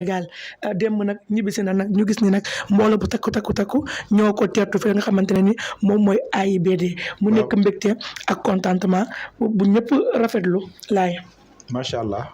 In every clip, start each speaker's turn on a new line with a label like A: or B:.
A: Sénégal démb nag ñibbisi na nag ñu gis ni nag mbooloo bu takku ñoo ko teertu fi nga xamante ne ni moom mooy AIBD mu nekk mbégte ak contentement bu ñëpp rafetlu laay.
B: macha allah.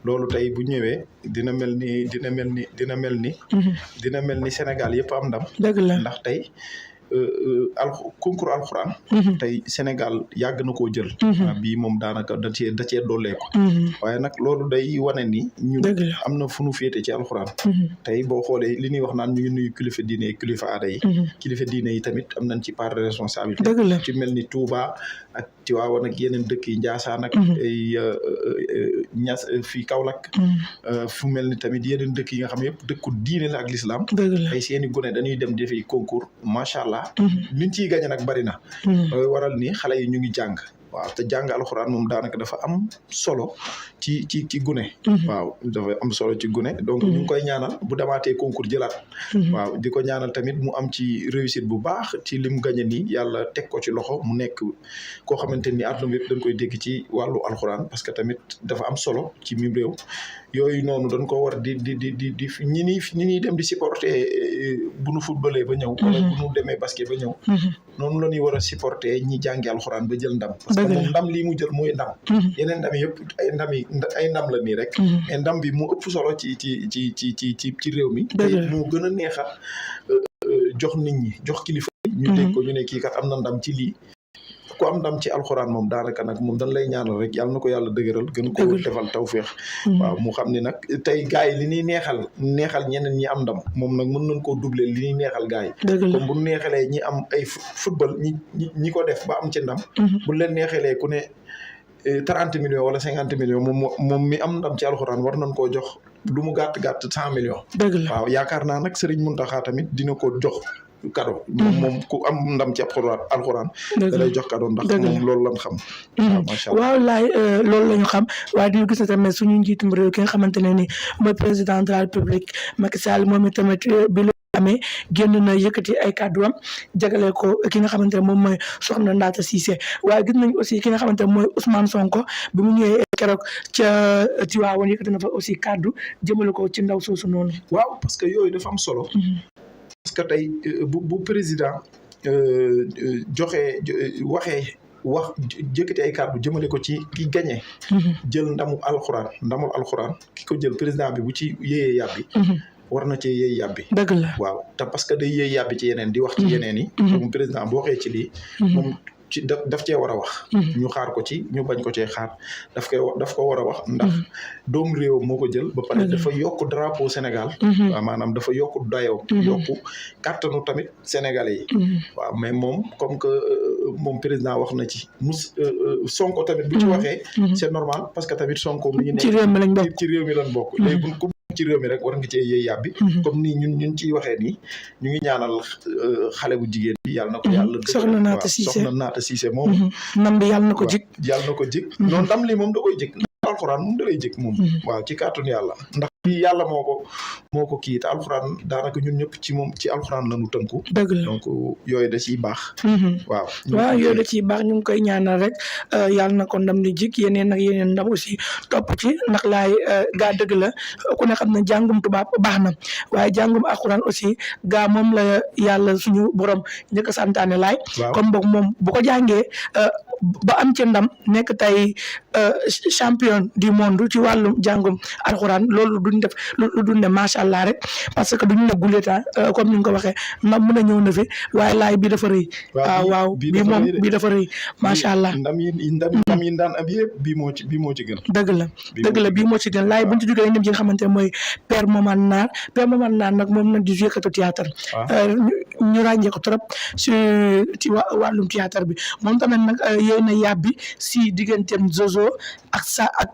B: loolu tey bu ñëwee dina mel ni Sénégal yëpp am ndam.
A: dëgg la
B: ndax tey concours alxuraan. tey Sénégal yàgg na koo jël. bii moom daanaka da cee dolleeku. waaye nag loolu day wane ni. ñu am na fu nu féete ci alxuraan. tey boo xoolee li ñuy wax naan ñu ngi nuyu kilifa diine yi kilifa aada yi. kilifa diine yi tamit am nañ ci part de responsabilité.
A: dëgg la
B: ci mel ni Touba ak Tiwaawan ak yeneen dëkk yi Njaasaan ak ay Ñas fii Kaolack. fu mel ni tamit yeneen dëkk yi nga xam yëpp dëkku diine la ak l'islam. ay seeni gone dañuy dem defi concours macha allah. liñ ciy gañe nag bari na. waral ni xale yi ñu ngi jàng. waaw te jàng alxuraan moom daanaka dafa am solo ci gune. waaw dafa am solo ci gune donc ñu ngi koy ñaanal bu demaatee concours jëlaat. waaw di ko ñaanal tamit mu am ci réussite bu baax ci lim gañe nii yàlla teg ko ci loxo mu nekk koo xamante ni àdduna bi yëpp dañ koy dégg ci wàllu alxuraan parce que tamit dafa am solo ci mim réew. yooyu noonu dañ ko war di ñi dem di supporter bu nu footballee ba ñëw. wala bu nu demee basket ba ñëw. noonu la ñuy war a supporter ñi jàngi alxuraan ba jël ndam. parce que moom ndam lii mu jël mooy ndam. yeneen ndam yëpp ay ndam la nii rek. mais ndam bi mu ëpp solo ci réew mi. te moo gën a neex a jox nit ñi jox kilifa. ñu dégg ko ñu ne kii kat am na ndam ci lii. ku am ndam ci alxuraan moom daanaka nag moom dañ lay ñaanal rek yàlla na ko yàlla dëgëral gën ko defal tawféex. waaw mu xam ne nag tey gars yi li ñuy neexal ñeneen ñi am ndam moom nag mën nañ koo doubler li ñuy neexal gars yi. comme bu neexalee ñi am ay football ñi ko def ba am ci ndam. bu leen neexalee ku ne 30 millions wala 50 millions moom mi am ndam ci alxuraan war nañ koo jox lu mu gàtt 100 millions. waaw yaakaar naa nag Serigne Mountakha tamit dina ko jox. cadeau moom ku am ndam ci alxuraan da lay jox cadeau ndax moom loolu lañ xam. macha allah
A: waaw laay loolu la ñu xam waaye di gis ne tamit suñu njiitum réew ki nga xamante ne ni mooy président de la république Macky Sall moom tamit bi lu amee génn na yëkkati ay kàdduwam jagale ko ki nga xamante ne moom mooy Soxna Ndatte Cisse waaye gis nañ aussi ki nga xamante ne mooy Ousmane Sonko bi mu ñëwee keroog ca Tiwaawan yëkkati na fa aussi kàddu jëmale ko ci ndaw soosu noonu.
B: waaw parce que yooyu dafa am solo. parce que tey bu président wax jëkkati ay kàddu jëmale ko ci ki gagné. jël ndamul alxuraan ki ko jël président bi bu ci yéeyee yàbbi. war na cee yéey yàbbi.
A: dëgg la
B: waaw te parce que day yéey yàbbi ci yeneen di wax ci yeneen yi. moom président boo waxee ci lii. moom ci daf cee war a wax. ñu xaar ko ci ñu bañ ko cee xaar daf ko war a wax ndax doomu réew moo ko jël ba pare dafa yokk drapeau Sénégal. waaw maanaam dafa yokk dayoo. yokk kàttanu tamit sénégalais yi. waaw mais moom comme que moom président wax na ci Sonko tamit bu ci waxee. c'est normal parce que tamit Sonko mi ngi nekk ci réew mi lañ bokk. léegi ci réew mi rek war nga cee yéey yàbbi. comme ni ñun ciy waxee nii ñu ngi ñaanal xale bu jigéen bi yàlla na ko yàlla.
A: Soxna Ndatte Cisse
B: moom.
A: ndam bi yàlla na ko jik.
B: yàlla na ko jik. non ndam lii moom da koy jik. alxuraan moom da lay jik moom. waaw ci kàttanu yàlla ndax lii yàlla moo ko kii te alxuraan daanaka ñun ñëpp ci alxuraan la ñu tënku.
A: dëgg la
B: donc yooyu da ciy baax. waaw
A: yooyu da ciy baax ñu ngi koy ñaanal rek yàlla na ko ndam di jik yeneen ndam aussi topp ci ndax laay gaa dëgg la ku ne xam ne jàngum tubaab baax na waaye jàngum alxuraan aussi gaa moom la yàlla suñu borom njëkk a santaane laay. comme boog moom bu ko jàngee ba am ci ndam nekk tey champion du monde ci wàllum jàngum alxuraan loolu duñ def lu duñ ne macha allah rek parce que duñ ne guleeta comme ni nga ko waxee ndam mën a ñëw na fi waaye laay bi dafa rëy. waaw bii dafa rëy macha allah.
B: ndam yi daan am yëpp bii moo ci gën.
A: dëgg la bii moo ci gën laay buñ ci jógee dem ci nga xamante ne mooy Père Momar Naar nag moom nag di joué katu théâtre. ñu ràññee ko trop ci wàllum théâtre bi moom tamit nag yéey na yàbbi si digganteem Jojo ak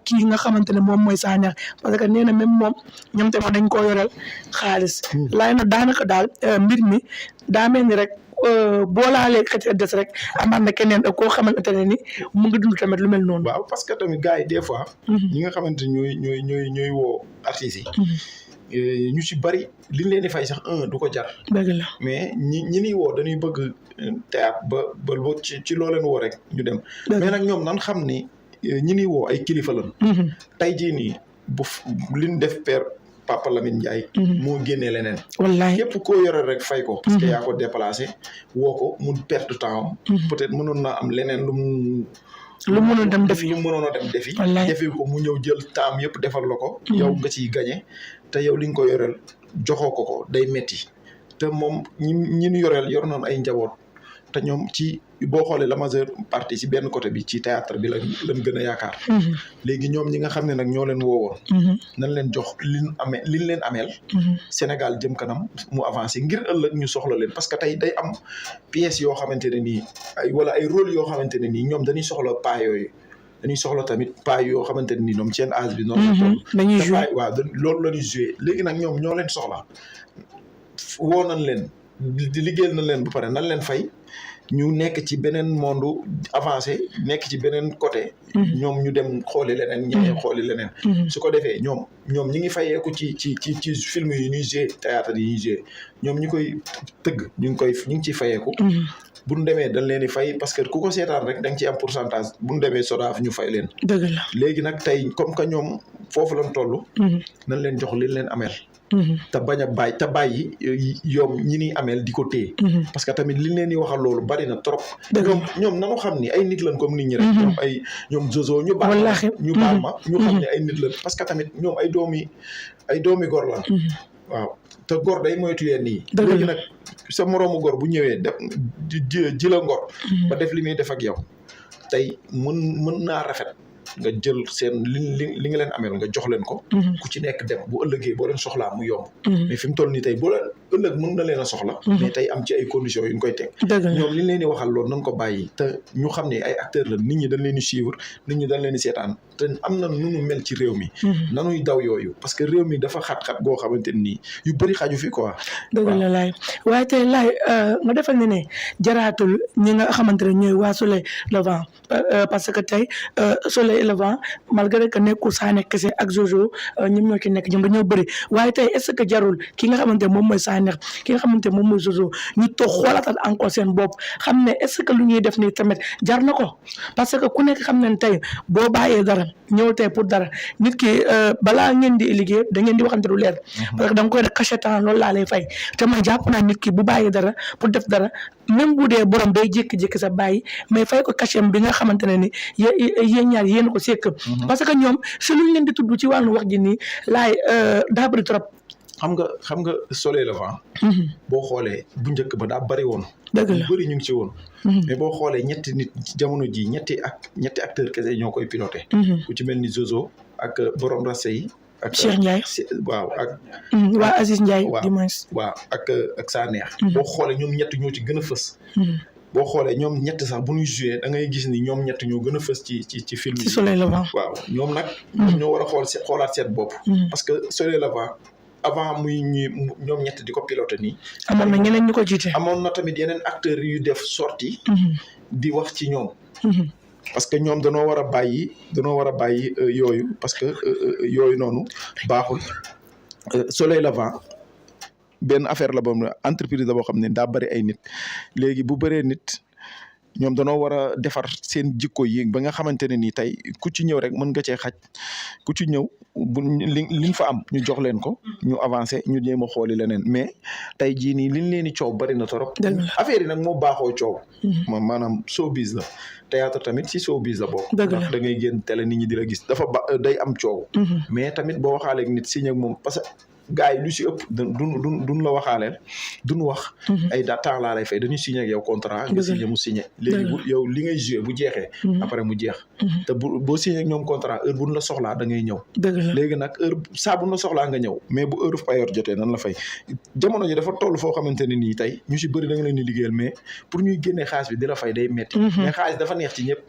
A: kii nga xamante ne moom mooy Saneex parce que nee na même moom ñoom tamit dañ koo yoreel xaalis. laay na daanaka daal mbir mi daa mel ni rek boo laalee xëcc des rek amaat na keneen koo xamante ne ni mu ngi dund tamit lu mel noonu.
B: waaw parce que tamit gars yi des fois. ñi nga xamante ñooy woo artistes yi. ñu ci bari liñ leen di fay sax du ko jar.
A: dëgg la
B: mais ñi ni woo dañuy bëgg théâtre ba ci loo leen woo rek ñu dem. mais nag ñoom nan xam ni ñi ni woo ay kilifa lañ. tey jii nii bu liñ def père Papa Lamine Ndiaye. moo génnee leneen.
A: wallaay
B: képp koo yore rek fay ko. parce que yaa ko déplacé woo ko mu perte temps am. peut-être mënoon naa am leneen lu mënoon dem defi defi ko mu ñëw jël temps yëpp defal la ko. yow nga ciy gagné te yow li nga ko yoreel joxoo ko day metti te moom ñi ñu yoreel yor nañ ay njaboot te ñoom ci boo xoolee la majeure partie ci benn côté bi ci théâtre bi lañ gën a yaakaar. léegi ñoom ñi nga xam ne nag ñoo leen woowoon. nañ leen jox liñ leen ameel. Sénégal jëm kanam mu avancé ngir ëllëg ñu soxla leen parce que tey day am pièces yoo xamante ne nii wala ay rôle yoo xamante ne nii ñoom dañuy soxla paa yooyu. dañuy soxla tamit paa yoo xamante ne nii ñoom seen âge bi. noonu
A: dañuy joué
B: waaw loolu la ñuy joué léegi nag ñoom ñoo leen soxla woo nañ leen di liggéeyal nañ leen ba pare nan leen fay. ñu nekk ci beneen monde avancé nekk ci beneen côté. ñoom ñu dem xooli leneen. ñeneen xooli leneen. su ko defee ñoom ñi ngi fayeeku ci film yi ñuy joué théâtre yi ñuy joué ñoom ñi koy tëgg ñu ngi ciy fayeeku. bu ñu demee dañ leen di fay parce que ku ko seetaan rek da nga ciy am pourcentage bu ñu demee SODAV ñu fay leen. dëgg la léegi nag tey comme que ñoom foofu lañ toll. nañ leen jox li leen ameel. te bañ a bàyyi yoom ñi ni ameel di ko téye. parce que tamit li leen di waxal loolu bari na trop. ñoom nanu xam ni ay nit lañ comme nit ñi rek. ñoom Jojo ñu baal ma ñu xam ne ay nit lañ parce que tamit ñoom ay doomi gor la. waaw te gor day moytu yeen nii. léegi nag sa moroomu gor bu ñëwee def ji la ngor. ba def li muy def ak yow tey mën naa rafet. nga jël seen li nga leen ameel nga jox leen ko. ku ci nekk dem bu ëllëgee boo leen soxlaa mu yomb. mais fi mu toll nii tey boo leen ëllëg mën na leen a soxla. mais tey am ci ay conditions yu ñu koy teg. ñoom li leen di waxal loolu nañ ko bàyyi te ñu xam ne ay acteurs la nit ñi dañ leen di suivre nit ñi dañ leen di seetaan te am na nu ñu mel ci réew mi. nanuy daw yooyu parce que réew mi dafa xat-xat goo xamante nii yu bëri xaju fi quoi.
A: dëgg la laay waaye tey laay nga defal ne jaraatul ñi nga xamante ne ñooy waa Soleil Levant parce que tey Soleil Levant malgré que nekkul Saneex kese ak Jojo ñoom ñoo ci nekk ñoom dañoo bëri waaye tey est-ce que jarul ki nga xamante moom mooy Saneex ki nga xamante moom mooy Jojo ñu toog xoolatal encore seen bopp xam ne est-ce que lu ñuy def nii tamit jar na ko parce que ku nekk xam ne tey boo bàyyee dara ñëw tey pour dara nit ki balaa ngeen di liggéey da ngeen di waxante lu leer parce que da nga koy def cachet temps loolu laa lay fay te man jàpp naa nit ki bu bàyyee dara pour def dara même bu dee borom day jékki-jékki sa bàyyi mais fay ko cachet bi nga xamante ne ni yéen ñaar yéen ko sekk parce que ñoom si luñ leen di tudd ci wàllu wax ji nii laay daa bëri trop.
B: xam nga Soleil Levant. boo xoolee bu njëkk ba daa bëri woon.
A: dëgg la
B: bëri ñu ngi ci woon. mais boo xoolee ñetti nit ci jamono ji ñetti acteur kese ñoo koy piloté. ku ci mel ni Jojo ak borom rase yi. ak
A: Cheikh Ndiaye
B: waaw ak.
A: waa Aziz Ndiaye.
B: waaw ak Saneex. boo xoolee ñoom ñett ñoo ci gën a fës. boo xoolee ñoom ñett sax bu ñuy joué da ngay gis ni ñoom ñett ñoo gën a fës ci film yi.
A: ci Soleil Levant
B: waaw ñoom nag. ñoo war a xoolaat seen bopp. parce que Soleil Levant avant ñoom ñett di ko piloté nii.
A: amoon na ñeneen ñu ko jiite.
B: amoon na tamit yeneen acteurs yu def sortie di wax ci ñoom. parce que ñoom danoo war a bàyyi yooyu parce que yooyu noonu baaxul. Soleil Levant benn affaire la boobu entreprise la boo xam ne daa bëri ay nit léegi bu bëree nit ñoom danoo war a defar seen jikko yi ba nga xamante ne nii tey ku ci ñëw rek mën nga cee xaj ku ci ñëw bu liñ fa am ñu jox leen ko ñu avancé ñu jéem a xooli leneen mais tey jii nii liñ leen di coow bari na torop affaire yi nag moo baaxoo coow maanaam showbiz la théâtre tamit ci showbiz la bokk ndax da ngay génn télé nit ñi di la gis day am coow mais tamit boo waxaaleeg nit signé ak moom parce que gars yi lu si ëpp duñ la waxaaleel duñ wax ay temps laa lay fay dañuy signé ak yow contrat nga signé mu signé léegi yow li ngay joué bu jeexee après mu jeex te boo signé ak ñoom contrat heure buñ la soxlaa da ngay ñëw léegi nag heure saa buñ la soxlaa nga ñëw mais bu heure payoor jotee nan la fay jamono ji dafa toll foo xamante ne nii tey ñu si bëri da nga leen di liggéeyal mais pour ñuy génnee xaalis bi di la fay day metti mais xaalis dafa neex ci ñëpp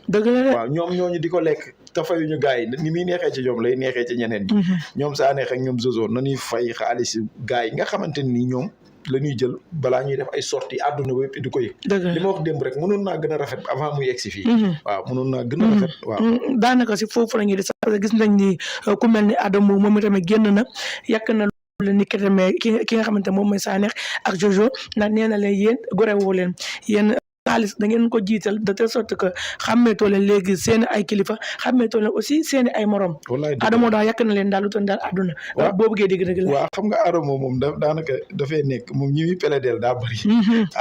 B: waaw ñoom ñooñu di ko lekk te fayuñu gars yi ni muy neexee ci ñoom lay neexee ci ñeneen ñi ñoom Saneex ak ñoom Jojo nañuy fay xaalis gars yi nga xamante ni ñoom la ñuy jël balaa ñuy def ay sorties àdduna ba yëpp di ko yëg li ma wax démb rek mënoon naa gën a rafet avant muy egsi fii waaw mënoon naa gën a rafet waaw
A: daanaka si foofu la ñuy di sax gis nañ ni ku mel ni Adamo moom tamit génn na yàq na lu ni ki nga xamante moom mooy Saneex ak Jojo ndax nee na leen yéen gore woo leen yéen xaalis da ngeen ko jiital de telle sorte que xàmmeetoo leen léegi seen ay kilifa xàmmeetoo leen aussi seen ay morom. Adamo daal yàq na leen daal lu toon daal àdduna. waaw boo bëggee dëgg la.
B: waaw xam nga Adamo moom daanaka dafay nekk moom ñi muy peledeel daa bëri.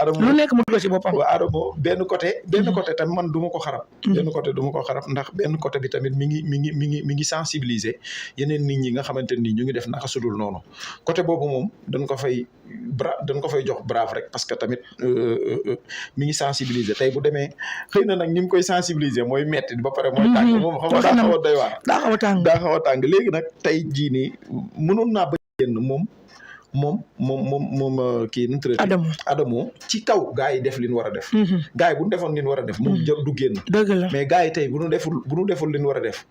B: Adamo
A: lu nekk mu dugg ci boppam.
B: waaw Adamo benn côté tamit man du ma ko xarab. benn côté du ma ko xarab ndax benn côté bi tamit mi ngi sensibiliser yeneen nit ñi nga xamante ni ñu ngi def naka sudul noonu côté boobu moom dañ ko fay jox brave rek parce que tamit mi ngi sensibiliser tey bu demee xëy na nag ñi mu koy sensibiliser mooy metti ba pare mooy tàng moom xam nga daa xaw a doy waar daa xaw a tàng léegi nag tey jii nii mënoon naa ba génn moom kii nu mu tuddati Adamo ci kaw gars yi def li ñu war a def gars yi bu ñu defoon li ñu war a def moom du génn dëgg la mais gars yi tey bu ñu deful li ñu war a def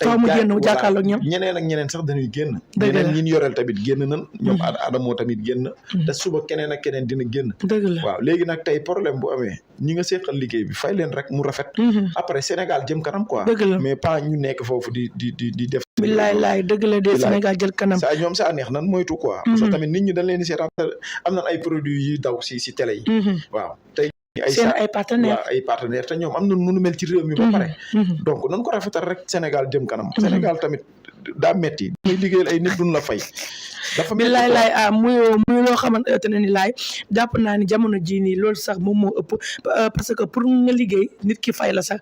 A: faaw mu génn jàkkaarloo ak ñoom
B: ñeneen ak ñeneen sax dañuy génn ñeneen ñi ñu yoreel tamit génn nan ñoom Adamo tamit génn te suba keneen ak keneen dina génn
A: dëgg la waaw
B: léegi nag tey problème bu amee ñi nga seqal liggéey bi fay leen rek mu rafet après Sénégal jëm kanam quoi mais pas ñu nekk foofu di def
A: billaay dëgg la de Sénégal jël kanam
B: saa ñoom saa neex nan moytu quoi parce que tamit nit ñi dañ leen di seetaan am nañ ay produits yi daw si télé yi waaw tey
A: seen ay partenaires
B: te ñoom am na nu mel ci réew mi ba pare donc nan ko rafetal rek Sénégal jëm kanam Sénégal tamit daa metti muy liggéeyal ay nit duñ la fay dafa
A: bi laay muy loo xamante ne ni laay jàpp naa ni jamono jii nii loolu sax moom moo ëpp parce que pour nga liggéey nit ki fay la sax